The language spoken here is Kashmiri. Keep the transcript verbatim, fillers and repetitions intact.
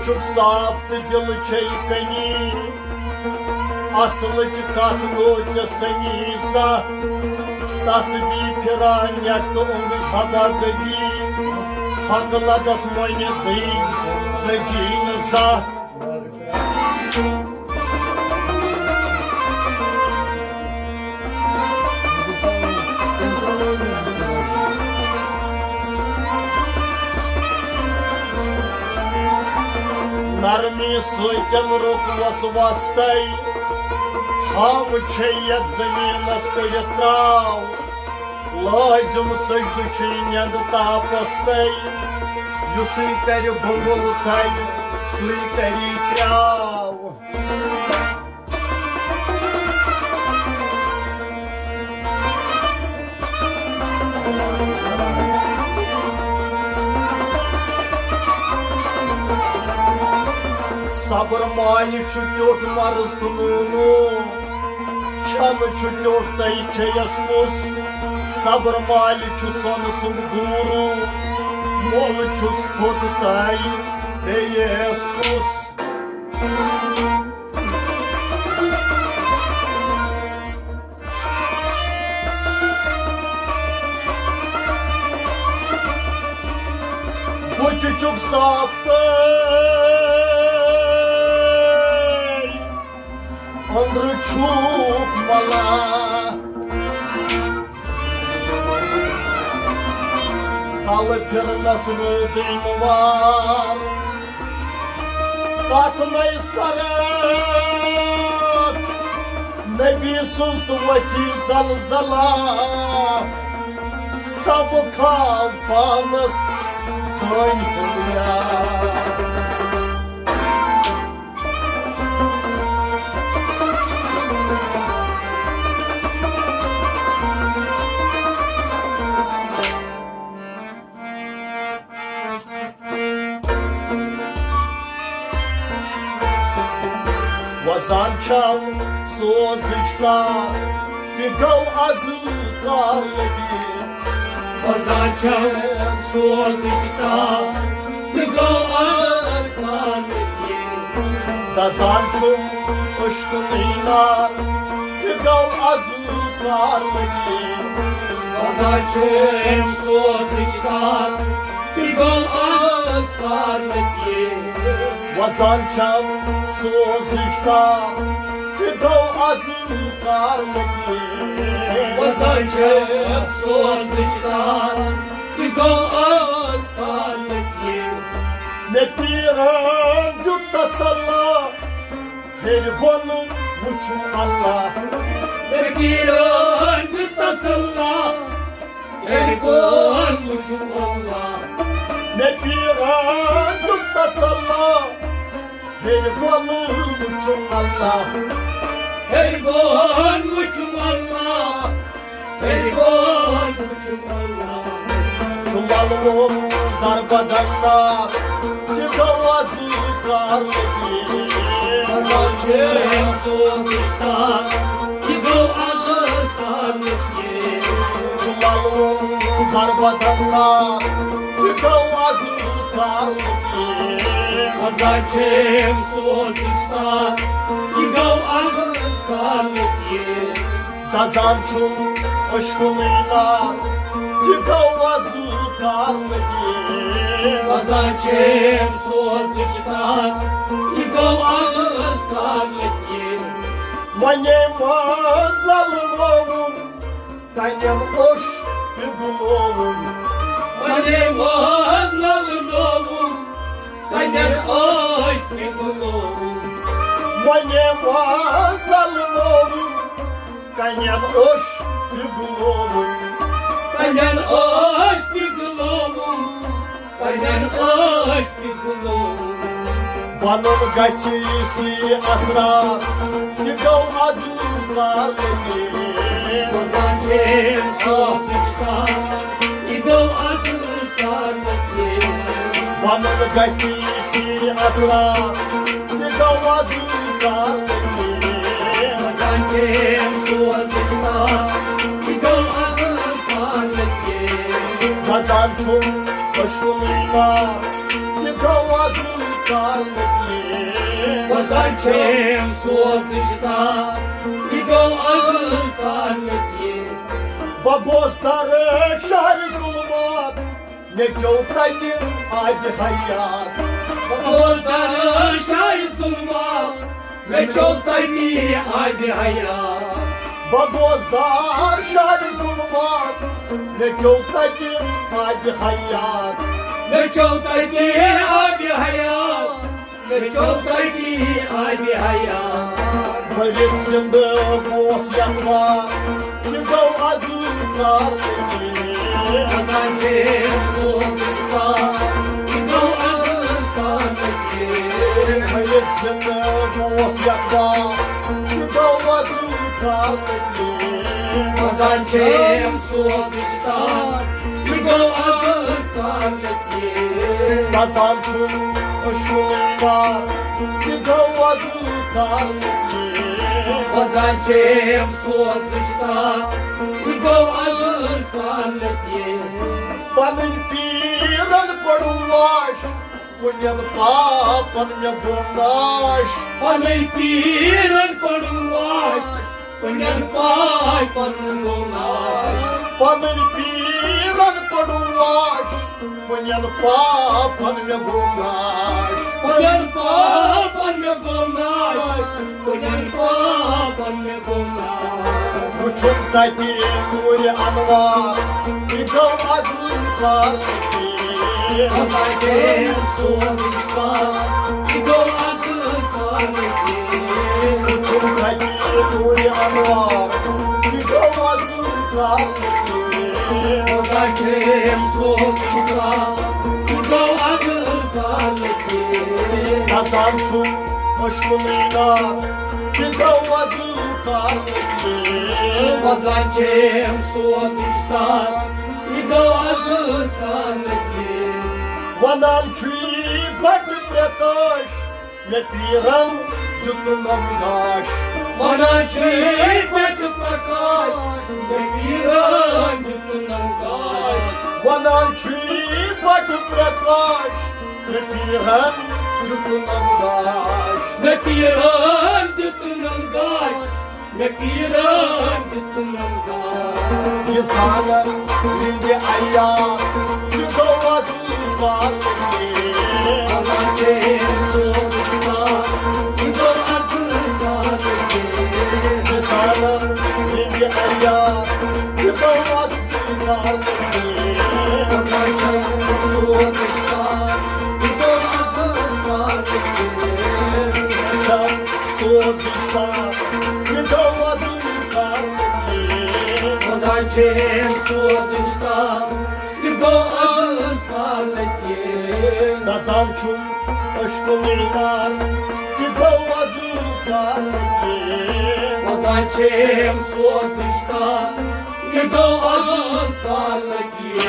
چھُکھ صاف تہٕ دِلہٕ چھے کٔنی۔ اصلٕچ کتھ گوٚو ژےٚ سنی زانٛہہ۔ تسبیح پھِران نٮ۪کھ تہٕ اوٚنٛگٕج حبا گٔجی۔ حق لدس مۄنہِ دٕے ژٔجی نہٕ زانٛہہ۔ نرمی سۭتۍ روٚک وسوس تَے، ہاوٕ چھے یَتھ زٔمیٖنَس کٔڑِتھ ترٛاو۔ لٲزِم سجدٕ چھُے نٮ۪نٛدٕ تاپس تَے، یُسُے کرِ بُنگُل تَے، سُے کری ترٛاو۔ صبر مالہِ چھُ ٹیوٚٹھ مرٕژ تہٕ نوٗنہٕ، کھٮ۪نہٕ چھُ ٹیوٚٹھ تَے کھیٚیَس کُس۔ صبر مالہِ چھُ سۄنہٕ سُنٛد دوٗرٕ، مۄل چھُس تھوٚد تَے بیٚیِس کُس۔ بُتھِ چھُکھ صاف تہٕ أنٛدرٕ چھُکھ ملا۔ تلہٕ پھِرنس روٗدٕے نہٕ وار، تتھ نَے سرس نبی سٕنٛز تہٕ وۄتھی زلزلہ۔ سبہٕ کھاو پانس سٲنۍ ہُنیا۔ وزان چھم سوزٕچ تار، تہِ گوٚو از کار لگی۔ وزان چھم سوزٕچ تار، تہِ گوٚو از کار لگی۔ دزان چھُم عشقٕچ نار، تہِ گوٚو از کار لگی۔ وزان چھم سوزٕچ تار، تہِ گوٚو از کار لگی۔ وزان چھم سوزٕچ تار، تہِ گوٚو از کار لگی۔ وزان چھم سوزٕچ تار، تہِ گوٚو از کار لگی۔ مےٚ پیٖرن دیُت تسلا، ہیٚرِ بۄن وٕچھُم اللہ۔ مےٚ پیٖرن دیُت تسلا، ہیٚرِ بۄن وٕچھُم اللہ۔ مےٚ پیٖرن دیُت تسلا، ہیٚرِ بۄن وٕچھُم اللہ۔ ہیٚرِ بۄن وٕچھُم اللہ۔ ہیٚرِ بۄن وٕچھُم اللہ۔ چھُ للوُن دربدر نار، تہِ گوٚو از کار لگی۔ وزان چھم سوزٕچ تار، تہِ گوٚو از کار لگی۔ چھُ للوُن دربدر نار، تہِ گوٚو از کار لگی۔ وزان چھم سوزٕچ تار، تہِ گوٚو از کار لگی۔ دزان چھُم عشقُن نار، تہِ گوٚو از کار لگی۔ وزان چھم سوزٕچ تار، تہِ گوٚو از کار لگی۔ ونے منٛز للہٕ مووُن، کنٮ۪ن اوٚش پِگلووُن۔ ونے منٛز للہٕ مووُن، کنٮ۪ن اوٚش پِگلووُن۔ ونے منٛز للہٕ مووُن، کنٮ۪ن اوٚش پِگلووُن۔ کنٮ۪ن اوٚش پِگلووُن۔ کنٮ۪ن اوٚش پِگلووُن۔ بنُن گژھِ یہِ سُے اسرار، یہِ گوٚو از کار لگی۔ وزان چھم سوزٕچ تار، یہِ گوٚو از کار لگی۔ بنُن گژھِ یہِ سُے اسرار، یہِ گوٚو از کار لگی۔ وزان چھم سوزٕچ تار، یہِ گوٚو از کار لگی۔ وزان چھُم عشقُن نار، یہِ گوٚو از کرنہٕ کِنۍ۔ وۄزان چھِ أمۍ سوزٕج تار، یہِ گوٚو آز کرنہٕ کِنۍ۔ بہٕ گوس درٕ شہر ظلمات، مےٚ چیوٚو تَتہِ آبِ حیات۔ بہٕ گوس درٕ شہر ظلمات، مےٚ چیوٚو تَتہِ آبِ حیات۔ بہٕ گوس درٕ شہر ظلمات، مےٚ چیوٚو تَتہِ آبِ حیات۔ مےٚ چیوٚو تَتہِ آبِ حیات۔ مےٚ چیوٚو تَتہِ آبِ حیات۔ مٔرِتھ زِندٕ گوس یَتھ وار، یہِ گوٚو آز کرنہٕ کِنۍ۔ وۄزان چھِ أمۍ سوزٕج تار، یہِ گوٚو آز کرنہٕ کِنۍ۔ مٔرِتھ زِندٕ گوس یَتھ وار، یہِ گوٚو آز کرنہٕ کِنۍ۔ وۄزان چھِ أمۍ سوزٕج تار، یہِ گوٚو آز کرنہٕ کِنۍ۔ وۄزان چھُم اُشُن یار، یہِ گوٚو آز کرنہٕ کِنۍ۔ وۄزان چھِ أمۍ سوزٕج تار، یہِ گوٚو آز کرنہٕ کِنۍ۔ پنٕنۍ پیٖرن کوٚڑُم واش، کُنٮ۪ن پاپن مےٚ گوٚو ناش۔ پنٕنۍ پیٖرن کوٚڑُم واش، کُنٮ۪ن پاپن مےٚ گوٚو ناش۔ پنٕنۍ پیٖرن کوٚڑُم واش، کُنٮ۪ن پاپن مےٚ گوٚو ناش۔ کُنٮ۪ن پاپن مےٚ گوٚو ناش، کُنٮ۪ن پاپن مےٚ گوٚو ناش۔ وُچھُم تَتہِ نوٗرِ انوار، یہِ گوٚو آز کرنہٕ کِنۍ۔ وۄزان چھِ أمۍ سوزٕج تار، یہِ گوٚو آز کرنہٕ کِنۍ۔ وُچھُم تَتہِ نوٗرِ انوار، یہِ گوٚو آز کرنہٕ کِنۍ۔ وۄزان چھِ أمۍ سوزٕج تار، یہِ گوٚو آز کرنہٕ کِنۍ۔ وۄزان چھُم اُشُن یار، یہِ گوٚو آز کرنہٕ کِنۍ۔ وۄزان چھِ أمۍ سوزٕج تار، یہِ گوٚو آز کرنہٕ کِنۍ۔ وَنان چھُ یہِ بَٹہٕ پرٛکاش، مےٚ پیٖرن دیُتنم گاش۔ وَنان چھُ یہِ بَٹہٕ پرٛکاش، مےٚ پیٖرن دیُتنم گاش۔ وَنان چھُ یہِ بَٹہٕ پرٛکاش، مےٚ پیٖرن دیُتنم گاش۔ مےٚ پیٖرن دیُتنم گاش، مےٚ پیٖرن دیُتنم گاش۔ یہِ زالن ہٕنٛدِ عیال، یہِ گوٚو آز کرنہٕ کِنۍ۔ وۄزان چھِ أمۍ سوزٕج تار، یہِ گوٚو آز کرنہٕ کِنۍ۔ یہِ زالن ہٕنٛدِ عیال، یہِ گوٚو آز کرنہٕ کِنۍ۔ وۄزان چھِ أمۍ سوزٕج تار، یہِ گوٚو آز کرنہٕ کِنۍ۔ سوزٕج تار، یہِ گوٚو آز کرنہٕ کِنۍ۔ وۄزان چھِ أمۍ سوزٕج تار، یہِ گوٚو آز کرنہٕ کِنۍ۔ وۄزان چھُم اُشُن یار، یہِ گوٚو آز کرنہٕ کِنۍ۔ وۄزان چھِ أمۍ سوزٕج تار، یہِ گوٚو آز کرنہٕ کِنۍ۔